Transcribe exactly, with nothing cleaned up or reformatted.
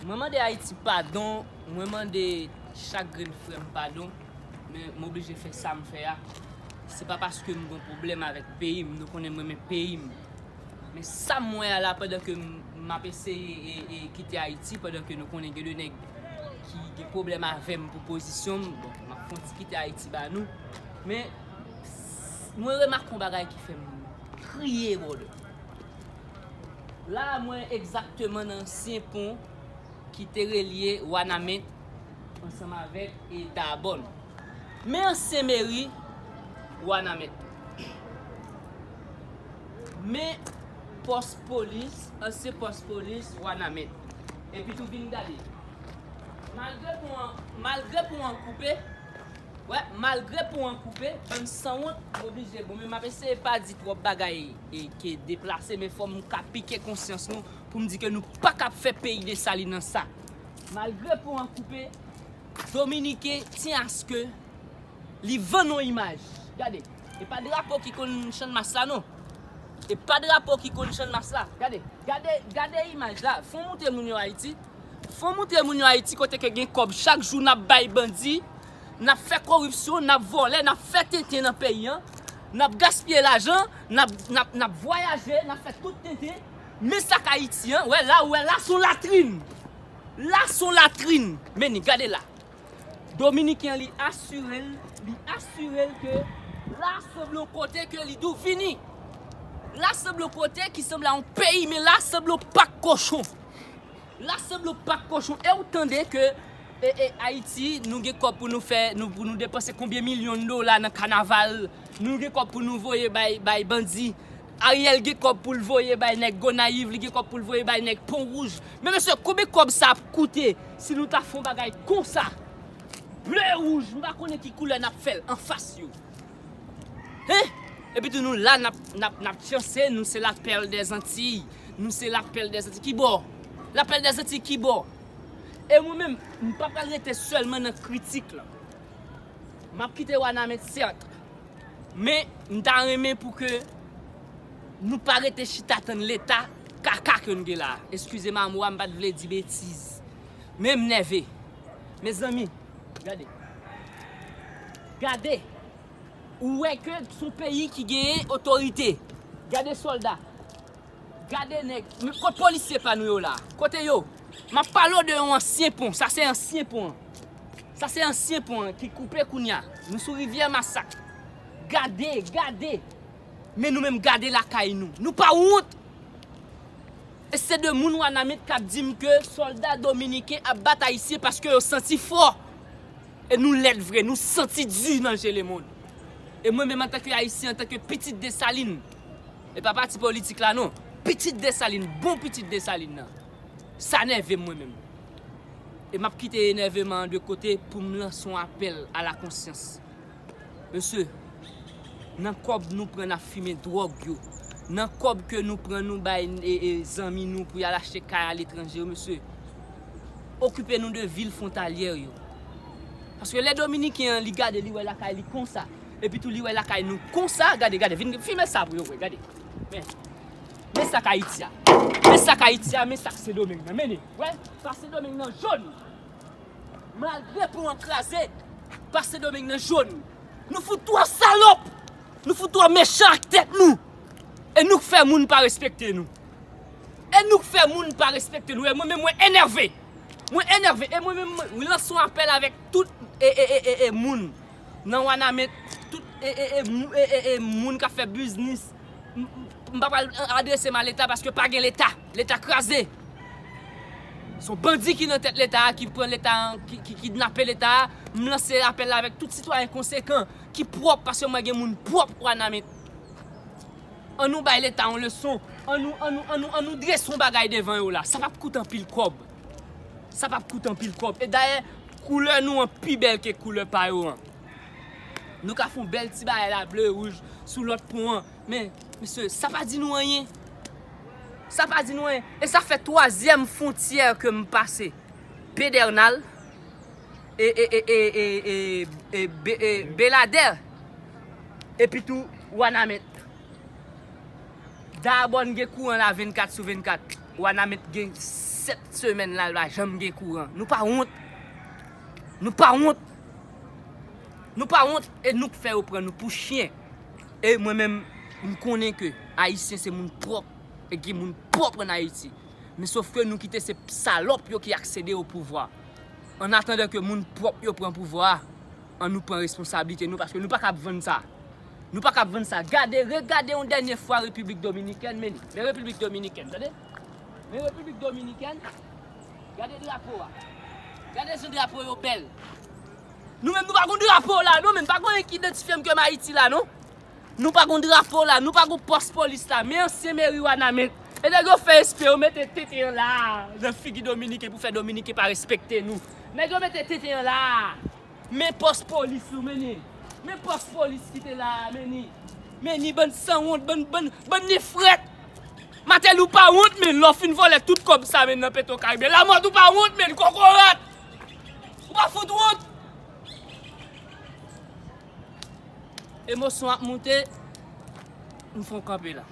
Mwen mande Ayiti padon, mwen mande chak grenn frè m padon, men m oblije fè sa m fè a. Se pa paske m gen pwoblèm avèk peyi m, nou konnen m renmen peyi m. Men sa m wè a la, pandan ke m, m ap eseye e, e kite Ayiti, pandan ke nou konnen gen de nèg ki gen pwoblèm avè m pou pozisyon m, bon, m ap fè yon ti kite Ayiti ba nou. Men, mwen remake yon bagay ki fè m kriye, brother. La, mwen egzakteman nan ansyen pon ki te relye Wanament ansanm avèk e Dabòn. Men ansyen meri Wanament. Men pòs polis, ansyen pòs polis Wanament. Epi tou vin gade. Malgre pon an, malgre pon an koupe, wè, malgre pon an koupe, bann sanwont, m oblije, bon, men m ap eseye pa di twòp bagay e ke deplase, men fò m ka pike konsyans nou pou m di ke nou pa ka ap fè peyi Desalin nan sa. Malgre pon an koupe, Dominiken tyen aske li vann yon imaj. Gade, e pa drapo ki konn Channmas la non. E pa drapo ki konn Channmas la. Gade, gade, gade imaj la. Fò moutre moun yo Ayiti. Fò moutre moun yo Ayiti kote ke gen kòb. Chak jou n ap bay bandi, n ap fè koripsyon, n ap vòlè, n ap fè tenten nan peyi an, n ap gaspiye lajan, n ap, n ap, n ap vwayaje, n ap fè tout tenten. Men sa k Ayiti an, wè la, wè la se yon latrin. La se yon latrin. Men ni, gade la. Dominiken an, li asire l, li asire l ke la sanble yon kote ke li dwe vini. La sanble yon kote ki sanble a yon peyi, men la sanble yon pak kochon. La sanble yon pak kochon. E ou tande ke e, e, Ayiti, nou gen kòb pou nou fè, nou, pou nou depanse konbyen milyon dola nan kanaval. Nou gen kòb pou nou voye bay, bay bandi. Ariel gen kòb pou l voye bay nèg Gonayiv, li gen kòb pou l voye bay nèg Pon Wouj. Men mesye, konbyen kòb sa ap koute si nou ta fè yon bagay konsa? Ble, wouj, m pa konnen ki koulè n ap fè l anfas yo. Hein? Epi tou nou la, n ap, n ap, n ap chanse, nou se la perle des Antilles. Nou se la perle des Antilles. Ki bò? La perle des Antilles ki bò? E mwen menm, m pa pral rete sèlman nan kritik la. M ap kite Wanament, sèt. Men, m ta renmen pou ke nou pa rete chita tann Leta kaka ke n gen la. Eskize m a mo a, m pa t vle di betiz. Men m nève. Mezanmi, gade. Gade. Ou wè ke s on peyi ki genyen otorite. Gade sòlda. Gade nèg. Men kot polisye pa nou yo la? Kote yo? M ap pale w de yon ansyen pon. Sa se ansyen pon an. Sa se ansyen pon an ki koupe kounye a. Nou sou Rivyè Masak. Gade, gade. Men nou menm gade lakay nou. Nou pa wont. E se de moun Wanament k ap di m ke sòlda dominiken ap bat Ayisyen paske yo santi fò. E nou lèd vre, nou santi di nan je lemonn. E mwen menm antanke Ayisyen, antanke pitit Desalin, e pa pati politik la non, pitit Desalin, bon pitit Desalin nan, sa nève m mwen menm. E m ap kite enèveman an de kote pou m lanse yon apèl a la konsyans. Mesye, nan kòb nou pran n ap fimen dwòg yo, nan kòb ke nou pran nou bay e, e, zanmi nou pou y al achte kay aletranje yo, mesye, okipe nou de vil fwontalyè yo. Paske lè dominiken an, li gade, li wè lakay li konsa, epi tou li wè lakay nou konsa, gade, gade, vin fimen sa pou yo wè, gade. Men, men sa k Ayiti a. Men sa k Ayiti a, men sa k Sendomeng nan. Men li, wè, pa Sendomeng nan jòn. Malgre pon an kraze, pa Sendomeng nan jòn. Nou fout twò salòp. Nou fout twò mechan ak tèt nou. E nou k fè moun pa respekte nou. E nou k fè moun pa respekte nou. E mwen menm mwen enève. Mwen enève. E mwen menm mwen lanse yon apèl avèk tout e, e, e, e, e moun nan Wanament, tout e, e, e, mou- e, e, e moun k ap fè biznis. M- m- m pa pral adrese m a Leta paske pa gen Leta. Leta kraze. Se yon bandi ki nan tèt Leta a, ki pran Leta a, ki, ki kidnape Leta a. M lanse apèl la avèk tout sitwayen konsekan, ki pwòp, paske mwen gen moun pwòp Wanament. An nou bay Leta yon leson. An nou, an nou, an nou, an nou drese yon bagay devan yo la. Sa p ap koute anpil kòb. Sa p ap koute anpil kòb. E dayè, koulè nou an pi bèl ke koulè pa yo an. Nou ka fè yon bèl ti bagay la, ble, wouj, sou lòt pon an. Men, mesye, sa pa di nou anyen. Sa pa di nou anyen. E sa fè twazyèm fwontyè ke m pase. Pedènal, e, e, e, e, e, e, e, Be- e, Beladè, epi tou Wanament. Dabòn gen kouran la vennkat sou vennkat. Wanament gen sèt semèn la, l pa janm gen kouran. Nou pa wont. Nou pa wont. Nou pa wont e nou k fè yo pran nou pou chen. E mwen menm, m konnen ke Ayisyen se moun pwòp e gen moun pwòp ann Ayiti. Men sof ke nou kite se salòp yo ki aksede o pouvwa. An atandan ke moun pwòp yo pran pouvwa a, ann nou pran responsablite nou, paske nou pa kab vann sa. Nou pa kab vann sa. Gade, regade yon dènye fwa Repiblik Dominikèn, men li. Men Repiblik Dominikèn, tande? Men Repiblik Dominikèn, gade drapo a. Gade jan drapo yo bèl. Nou menm nou pa gon drapo la, non, men pa gon anyen ki idantifye m ke m Ayiti la, non. Nou pa gon drapo la, nou pa gon pòs polis la, men ansyen meri Wanament. E nèg yo fè espre yo mete tenten an la, nan figi Dominiken pou fè Dominiken pa respekte nou. Nèg yo mete tenten an la. Men pòs polis nou, men ni. Men pòs polis ki te la a, men ni. Men ni bann sanwont, bann, bann, bann nefrèt. Matèl ou pa wont, men lè w fin vòlè tout kòb sa, men nan Petro Caribe. Lamòt ou pa wont, men kokorat. Ou pa fout wont. Emosyon ap moute, m fon kanpe la.